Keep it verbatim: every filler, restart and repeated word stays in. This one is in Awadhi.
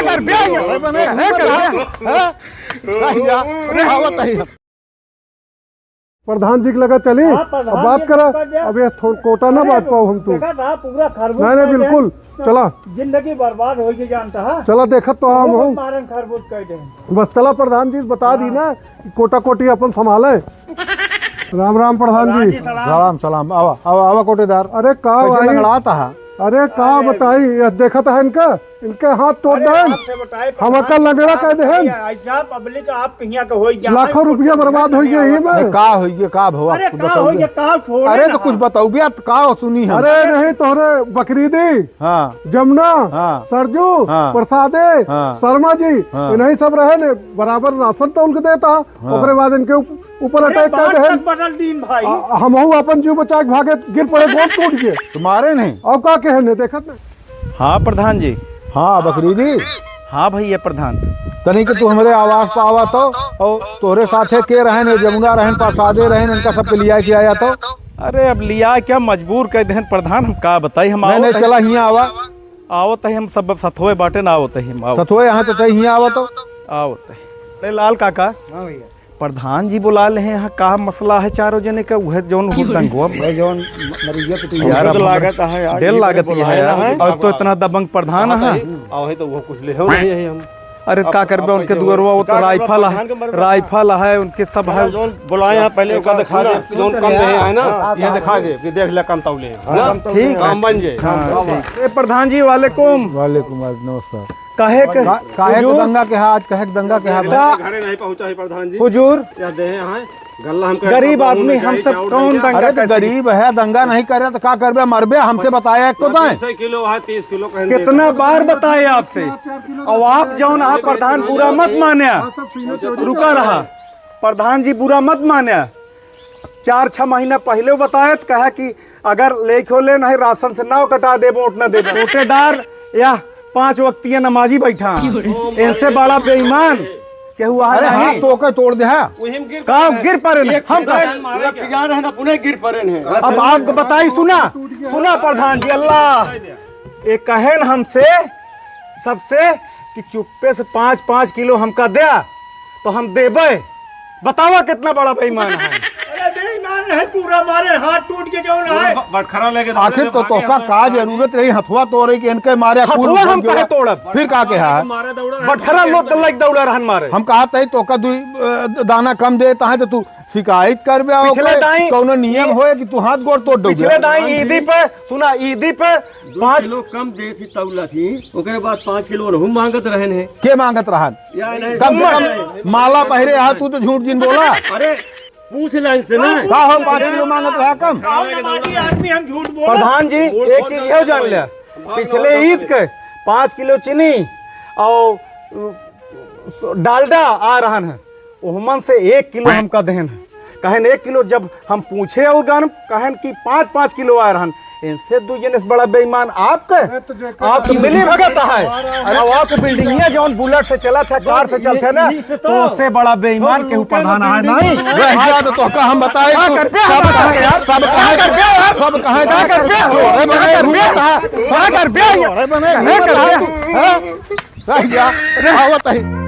अरे बे, अरे बे, अरे बे, हाँ? अरे यार, अरे आवत है। प्रधान जी के लगा चली, हाँ, अब प्रधान बात जी करा। कर दे। अब ये थो-, कोटा ना अरे, बांट पाओ हम तू। देखा था, पूरा खरबूज नहीं, नहीं, कर दे। बिल्कुल। चला। जिंदगी बर्बाद होइ गई जानता है। चला, देखत तो हम बहुत हूँ। मारन खरबूज कर दे। बस चला, प्रधान जी बता दी हाँ। ना, कोटा कोटी अपन संभाले। राम राम प्रधान प्रधान जी। जी, सलाम। सलाम, सलाम। आवा, आवा, आवा कोटेदार। अरे का कैसे भाई? लंगड़ात हा? अरे का अरे। बताई, ये देखत है इनका, इनके हाथ तोड़ अरे देन। आपसे बताए, हमका प्रधान लंगड़ा जी, कह देहन। ऐसा पब्लिक आप कहिया के होई जाए, लाखों रुपया बर्बाद होई गया ये में। अरे का होई गया, का भवा? अरे कुछ का बताओ होई बे। गया, का छोड़े अरे ना। तो कुछ बताओ बे, आप का सुनी हम? अरे नहीं, तोहरे बकरीदी, हाँ। जमुना, हाँ। सरजू, हाँ। प्रसादे, हाँ। शर्मा जी, हाँ। इन्हीं सब रहे ने, बराबर राशन तो उनके देता। हाँ। ओकरे बाद इनके उप-, ऊपर अरे, अटैक कर बात देहन। तक बदल दीन भाई। आ, हमहू अपन जीव बचा के भागे, गिर पड़े, गोड़ टूट गए। तुम्हारे नहीं। और का कहे ने, देखत नहीं। हाँ प्रधान जी। हाँ बकरीदी। हाँ भैया प्रधान। तनी के तू हमरे आवास पे आवा तो, और तोहरे साथे के रहन, ये जमुना रहन, प्रसादे रहन, इनका सबके लिया के आया तो। अरे अब लिया क्या, मजबूर कर देहन प्रधान, हम का बताई, हम नहीं, आवत नहीं, है। चला हियाँ आवा। आवत है, हम सब सथोए बाटे ना, आवत है हम, आवत। सथोए यहाँ तो तय हियाँ आवा तो। आवत है। अरे लाल काका। हाँ भैया। प्रधान जी बुला ले हैं यहाँ, का मसला है चारों जने का? उहे जौन हो दंगवा। वह जौन म-, मरुइया पिटुइया। यार, अब लागत है यार, डेढ़ ये लागत है बुलाया यार। है। और तो इतना दबंग प्रधान है। आओ है तो वो कुछ ले हो नहीं है हम। अरे अब, का करबे, अब उनके कैसे दुअरवा हो? वो तो का करबे, राइफल है, प्रधान के मरबे। राइफल है, उनके सब है। जौन बुलाए हैं पहले ओका दिखा दे, जौन कम रहे हैं ना, हाँ, ये दिखा दे कि देख ले कम तौले हैं। हाँ, ना? ठीक। काम बन जाए। हाँ, ठीक। ए, प्रधान जी, वालेकुम। वालेकुम, नमस्कार। काहे के का-, काहे के हुजूर? दंगा के हाथ, काहे के दंगा के हाथ? का-, घरे नहीं पहुंचा है प्रधान जी। हुजूर? या देहे हैं, गल्ला हमका गरीब आदमी, हम सब कौन दंगा अरे तो कर सके? गरीब है, दंगा नहीं करे तो का करबे, मरबे, हमसे बताया एक तो दाएं। पच्चीस किलो है, तीस किलो कहें कितना बार बताए आपसे? और आप जौन है प्रधान, बुरा मत मान्या। रुका रहा। प्रधान जी बुरा मत मान्या। चार छह महीना पहिले बताए तो कहा कि अगर लेके होले नहीं राशन से नाव कटा देबो, वोट ना देबो। कोटेदार या पांच वक्तिया नमाजी बैठा। इनसे बड़ा बेईमान केहू आ अरे नहीं। हाथ तो ओके तोड़ दे, हाँ। का गिर पड़े नहीं? हम का पूरा पिजान है ना, पुनः गिर पड़े हैं। अब आपको बताई, सुना, सुना प्रधान जी, अल्लाह ये कहेन हमसे सबसे कि चुप्पे से पाँच पाँच किलो हमका द्या, तो हम देबे। बतावा कितना बड़ा बेईमान है। अरे बेईमान नहीं, पूरा मारे हाथ टूट के जौन है। ब-, बटखरा लेके आखिर दौड़े तो भागे तोका हैं। का जरूरत रही हथुआ तोड़े के, इनके मारे कूद हथुआ हम उठ गया। काहे तोड़ब? फिर का कहा है? मारे दौड़ा रहे। बटखरा लोग लग दौड़ा रहन मारे। हम कहा तही तोका दुई, अ, दाना कम देता है तो तू शिकायत करबे आओ पिछले कोई, दाई कौनो नियम ई-, होए कि तू हाथ गोड़ तोड़ दो पिछले बे। दाई हाँ जी। ईदी पे, सुना, ईदी पे दो पाँच किलो कम दे थी तौला थी, ओकरे बाद पाँच किलो ओनहु मांगत रहन है। के मांगत रहन? या नहीं, कम से कम माला पहिरे हा, तू तो झूठ जिन बोला। अरे, पूछ ले इनसे ना। का हो, पाँच किलो मांगत रहा कम? आदमी हम झूठ बोला। प्रधान जी, एक चीज यह जान ले, पिछले ईद के पाँच किलो चीनी और डालडा आ रहन है, ओहमन से एक किलो हमका देहन है। कहेन एक किलो, जब हम पूछे और गान कहेन कि पाँच पाँच किलो आ रहन। इनसे दू जने से बड़ा बेईमान आपके, अरे तो जेकर आपके पास मिली भगत है। अरे और आपके बिल्डिंगिया जौन बुलेट से चलत है, कार से चलत है ना, तो उससे बड़ा बेईमान केहू प्रधान है नहीं। रह गया तो तोहका हम बताए, का तू करबे सब हम? कहे, सब कहे, का करबे हम? सब कहे, का करबे हम? अरे बने, का करबे? का करबे? अरे बने, का करबे? हाँ? रह गया, आवत है।